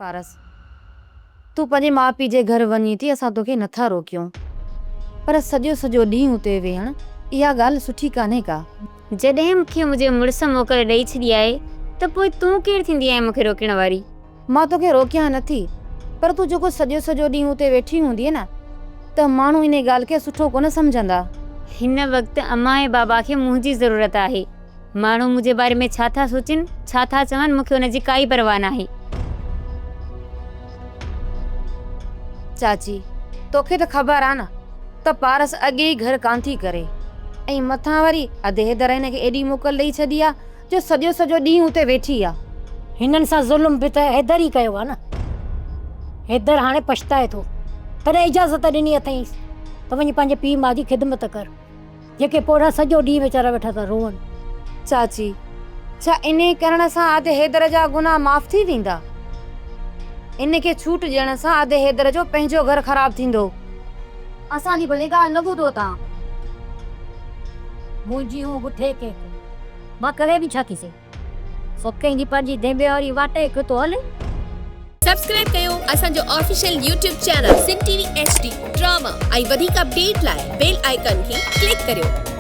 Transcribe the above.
پارس، تون پنهنجي ماء پيء جي گهر وڃين ٿي، اسان توکي نٿا روڪيون، پر سڄو سڄو ڏينهن اتي ويهڻ، اها ڳالهه سٺي ڪانهي ڪا. جڏهن مون کي منهنجي مڙس موڪل ڏئي ڇڏي آهي ته پوء تون ڪير ٿيندي آهين مون کي روڪڻ واري؟ مان توکي روڪيان نٿي، پر تون جيڪو سڄو سڄو ڏينهن اتي ويٺي هوندينء نه، ته ماڻهو انهي ڳالهه کي سٺو ڪونه سمجهندا. هن وقت امان ۽ بابا کي منهنجي ضرورت آهي. ماڻهو منهنجي باري ۾ ڇا ٿا سوچين، ڇا ٿا چون، مون کي ان جي ڪائي پرواهه ناهي. چاچي، توکي ته خبر آ نه ته پارس اڳي ئي گهر ڪانه ٿي ڪري ۽ مٿان وري ادي حيدر هن کي ايڏي موڪل ڏئي ڇڏي آ جو سڄو سڄو ڏينهن اتي ويٺي آ. هنن سان ظلم به ته حيدر ئي ڪيو آ نه. حيدر هاڻي پڇتائي ٿو. تڏهن اجازت ڏني اٿئينس ته وڃي پنهنجي پيء ماء جي خدمت ڪر. جيڪي پوڙها سڄو ڏينهن ويچارا ويٺا ٿا روئن. چاچي، ڇا انهي ڪرڻ سان ادي حيدر جا گناهه معاف ٿي ويندا؟ ان کي ڇوٽ ڏيڻ سان ادي حيدر جو پنهنجو گهر خراب ٿيندو. اسان جي ڀلي ڳالهه نه ٻڌو تان. منهنجي هون ٻٺي ڪيڪ. مان ڪري به ڇا ٿي سگهان. سو ڪنهن جي پنهنجي ڌينبي واري واٽ هڪ ٿو هلي. سبسڪرائب ڪيو اسان جو official YouTube channel Sindh T V H D drama ۽ وڌيڪ اپڊيٽ لاء بيل آئيڪان کي ڪلڪ ڪريو.